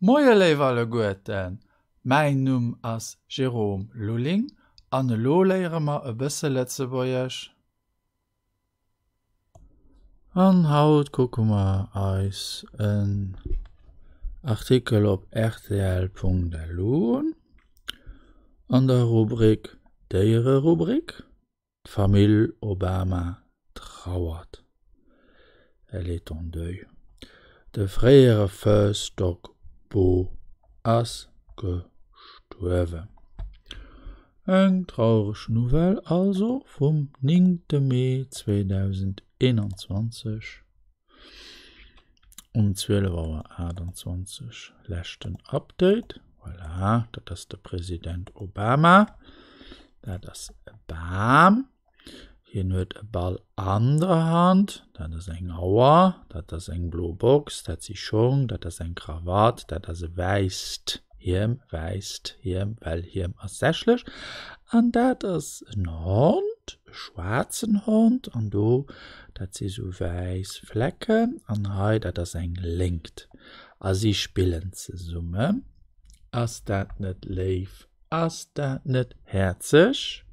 Moie léif alleguerten, mäin Numm ass Jérôme Lulling an elo léiere mer e bësse Lëtzebuergesch. An haut kucke mer eis en Artikel op rtl.lu un, an der Rubrik Déiererubrik. D'Famill Obama trauert, elle est en deuil. De fréiere First Dog Bo ass gestuerwen. Eng traureg Nouvelle also vum néngte Mee 2021 um 12 Auer 28. Leschten Update, voilà, dat ass de President Obama, dat ass e Bam, hien huet e Ball an der Hand, dat ass eng Auer, dat ass eng blo Box, dat si Schong, dat ass eng Krawatt, dat ass e wäisst Hiem, wäisst Hiem, well Hiem ass sächlech, an dat ass en Hond. E schwaarzen Hond an do, dat si sou wäiss Flecken an hei, dat ass eng Léngt a si spillen zesummen. Ass dat net léif? Ass dat net häerzeg?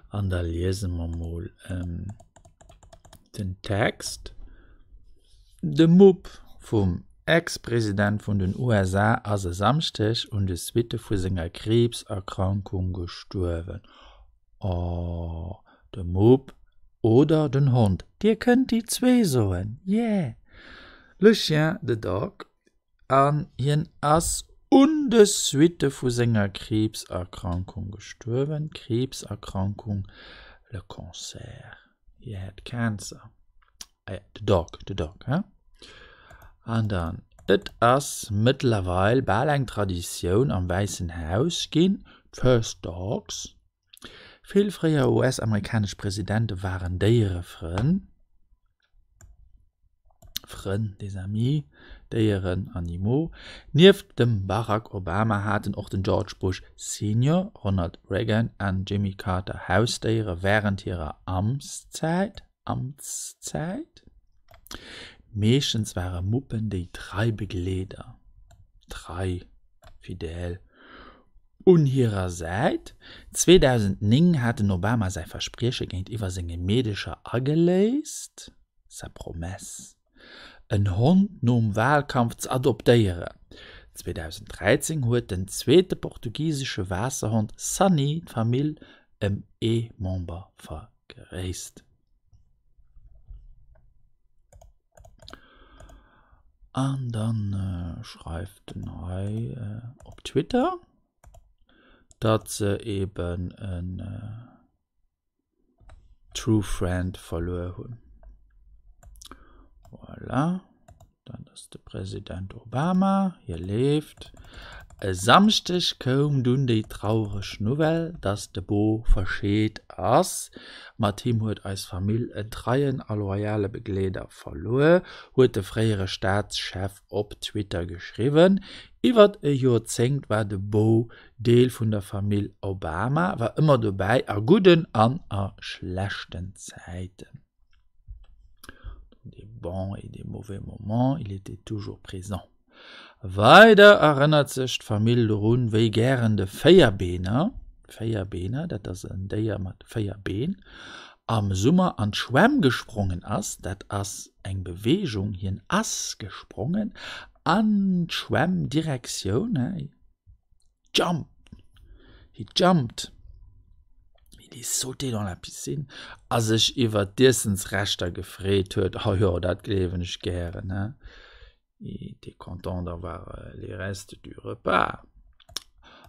An da liese mer mol den Text. De Mupp vum Ex-President vun den USA ass e Samschdeg un de Suitte vu senger Kriibserkrankung gestuerwen. Oh, de Mupp oder den Hond, Dir kënnt déi zwee soen, yeah! Le chien, the dog, an hien ass un de Suitte vu senger Kriibserkrankung gestuerwen. Kriibserkrankung, le cancer, he had cancer. Ah ja, the dog, the dog, he? An dann, et ass mëttlerweil bal eng Traditioun am Wäissen Haus ginn, d'First Dogs. Vill fréier US-amerikanesch Presidente waren Déierefrënn, Frënn, des amis, Déieren, animaux. Nieft dem Barack Obama haten och den George Bush Senior, Ronald Reagan an Jimmy Carter Hausdéiere wärend hirer Amtszäit. Amtszäit. Meeschtens ware Muppen déi trei Begleeder, trei, fidèle, un hirer Säit. 2009 hat den Obama säi Versprieche géintiwwer senge Meedecher ageléist, sa promesse, en Hond nom Walkampf z'adoptéieren. 2013 huet den zweete portugisesche Waasserhond Sunny d'Famill ëm ee Member vergréisst. An dann schreift en hei op Twitter, datt se eben en True Friend verluer hunn. Voilà. Dat ass de President Obama, hie leeft. E Samschdeg koum dunn déi traureg Nouvelle, dass de Bo verscheet ass. Mat him huet eis Famill en treien a loyale Begleeder verluer, huet de fréiere Staatschef op Twitter geschriwwen. Iwwert e Joerzéngt war de Bo Deel vun der Famill Obama, war ëmmer dobäi a gudden an a schlechten Zäiten. Des bons et des mauvais moments, il était toujours présent. Weider erënnert sech d'Famill dorun, wéi gären de Véierbeener, Véierbeener, dat ass en Déier mat 4 Been, am Summer an d'Schwämm gesprongen ass, dat ass eng Beweegung, hien ass gesprongen an d'Schwämm, Direktioun, Jump! He jumped! Il est sauté dans la piscine a sech iwwer d'Iessensreschter gefreet huet. Oh jo, dat gleewen ech gären, he? Il était content d'avoir les restes du repas.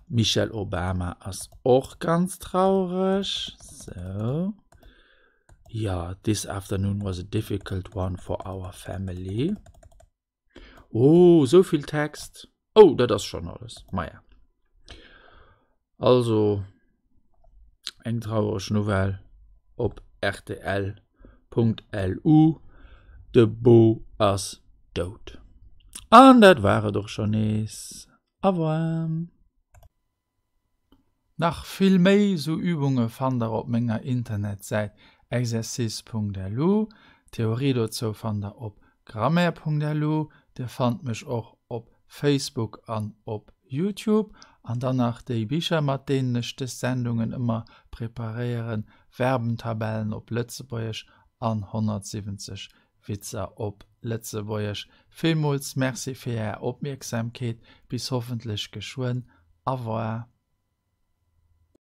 D'Michelle Obama ass och ganz traureg. Sou. Jo, this afternoon was a difficult one for our family. Oh, sou vill Text. Oh, dat ass schon alles. Maja. Also, eng traureg Nouvelle op rtl.lu, De Bo ass dout. An dat war et och schon nees. Au revoir. Nach vill méi sou Übunge fannt der op menger Internetsäit exercice.lu. D'Theorie dozou fannt der op grammaire.lu. Dir fannt mech och op Facebook an op Youtube. An dann nach déi Bicher, mat deenen ech dës Sendungen ëmmer preparéieren, Verbentabellen op Lëtzebuergesch an 170 Witzer op Lëtzebuergesch. Villmools Merci fir Är Opmierksamkeet. Bis hoffentlech geschwënn. Au revoir.